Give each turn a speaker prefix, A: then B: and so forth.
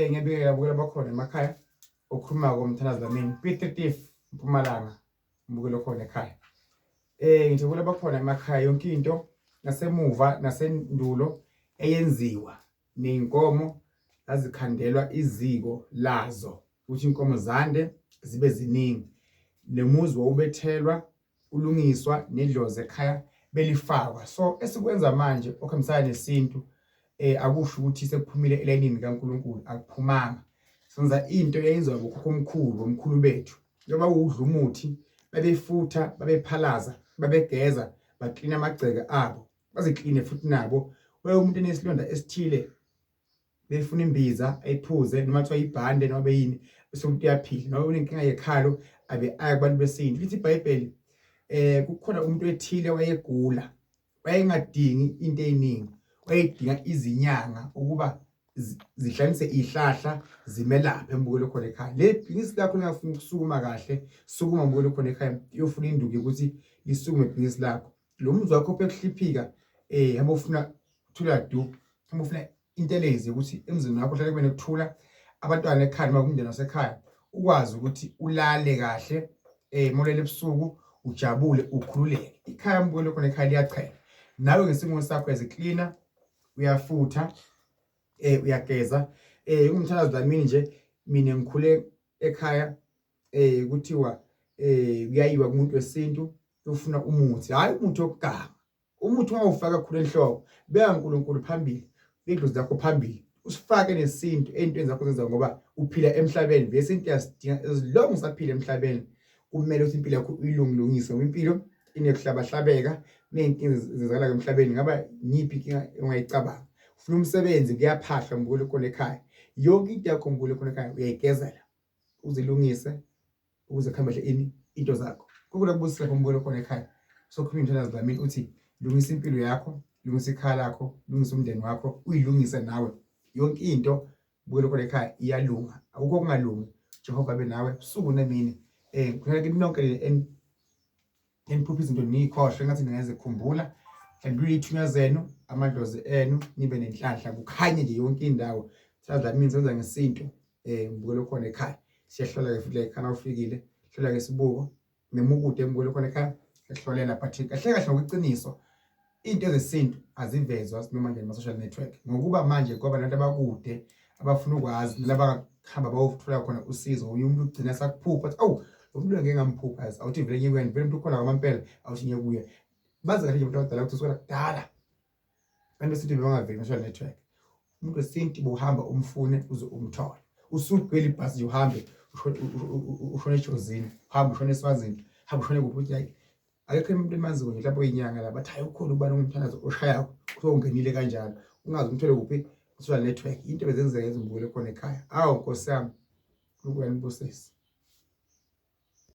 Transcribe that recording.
A: Ngiyabingelela bukela bakhona emakhaya okhuluma komthandazo Dlamini P35 Mpumalanga mbukelo khona ekhaya. Ngijabula bakhona emakhaya yonke into nasemuva nasendulo eyenziwa nezinkomo zazikhandelwa iziko lazo ukuthi inkomo zande zibe ziningi nomuzi wawubethelwa ulungiswa nedlozi ekhaya belifakwa. So esikwenza manje okuhambisana nesintu akusho ukuthi sekuphumile elayinini kaNkulunkulu, akuphumanga. Senza into eyenziwa bokhokhomkhulu, bomkhulu bethu. Njengoba udla umuthi, babefutha, babephalaza, babegeza, baklina amagceke abo, bazikline futhi nabo. Wewe umuntu enesilonda esithile befuna imbiza ayiphuze noma kuthiwa ibhande noma beyini bese umuntu uyaphila noma unenkinga yekhalo abe aya kubantu besintu. Lithi iBhayibheli kukhona umuntu ethile wayegula, wayengadingi into eziningi, wayedinga izinyanga ukuba zihlanganise ihlahla zimelaphe mbukelo khona ekhaya. Le bhizinisi lakho lingafuni ukusukuma kahle, sukuma mbukelo khona ekhaya, uyofuna induku yokuthi lisukume ibhizinisi lakho. Lo muzi wakho phekuhliphika hamba ufuna thula du, hamba ufuna intelezi ukuthi emzini wakho uhlale kube nokuthula, abantwana ekhaya noma kumndeni wasekhaya ukwazi ukuthi ulale kahle molele ebusuku ujabule ukhululeke. Ikhaya mbukelo khona ekhaya liyachela. Nawe ngesimo sakho uyaziklina, uyafutha, uyageza. Umthandazo Dlamini nje mina ngikhule ekhaya kuthiwa kuyayiwa kumuntu wesintu ufuna umuthi, hhayi umuthi wokuganga. Umuthi ungawufaka kakhulu enhloko, beka uNkulunkulu phambili, idlozi lakho phambili, usifake nesintu ey'ntweni zakho ozenzayo ngoba uphila emhlabeni. Vele isintu uyasidinga as long usaphila emhlabeni, kumele ukuthi impilo yakho uyilungilungise ngoba impilo inekuhlabahlabeka, kuney'nkinga ezenzakalayo emhlabeni. Ngaba yiphi inkinga ongayicabanga? Ufuna umsebenzi, kuyaphahlwa mbukelo khona ekhaya. Yonke into yakho mbukelo khona ekhaya uyayigezela, uzilungise ukuze kuhambe kahle ini into zakho. Kukula kubusisa lapho mbukelo khona ekhaya. Sokhuluma umthandazo Dlamini uthi lungisa impilo yakho, lungisa ikhaya lakho, lungisa umndeni wakho, uyilungise nawe. Yonke into bukelo khona ekhaya iyalunga. Akukho okungalungi. Jehova abe nawe usuku nemini. Ngikhuleka kini nonke eniphupha izinto niyikhohlwe engathi ningazikhumbula. Hlandulule iy'thunywa zenu, amadlozi enu, nibe nenhlanhla kukhanye nje yonke indawo. Mthandazo Dlamini senza ngesintu mbukelo khona ekhaya. Siyahlola-ke futhi la ekhaya ufikile, hlola-ke isibuko noma ukude mbukelo khona ekhaya siyahlolela but kahle kahle ngokweqiniso into zesintu azivezwa noma nje ma-social network ngokuba manje kwaba nabantu abakude abafuna ukwazi nalaba hamba bayothola khona usizo. Uye umuntu ugcina sakuphupha athi awu lo muntu ngeke ngamphupha yazi, awuthi vele ngiye kuyena, vele umuntu ukhona kwamampela awuthi ngiye kuye. Bazi kahle nje abantu abadala ukuthi kusukela kudala abantu besintu bebangaveli ma-social network. Umuntu wesintu buhamba umfune uze umthole, usugcwele ibhasi nje uhambe ushone ejozini, uhambe ushone eSwazini, uhambe ushone kuphi, uthi hayi akekho umuntu emaziyo nje mhlawumbe oyinyanga la bathi hayi ukhona ubani ongumthandazo oshayako kuthiwa ungenile kanjalo ungazi umthole kuphi social network. Into bezenzeka ezimbukele khona ekhaya. Awu Nkosi yami, uNkulunkulu anibusise.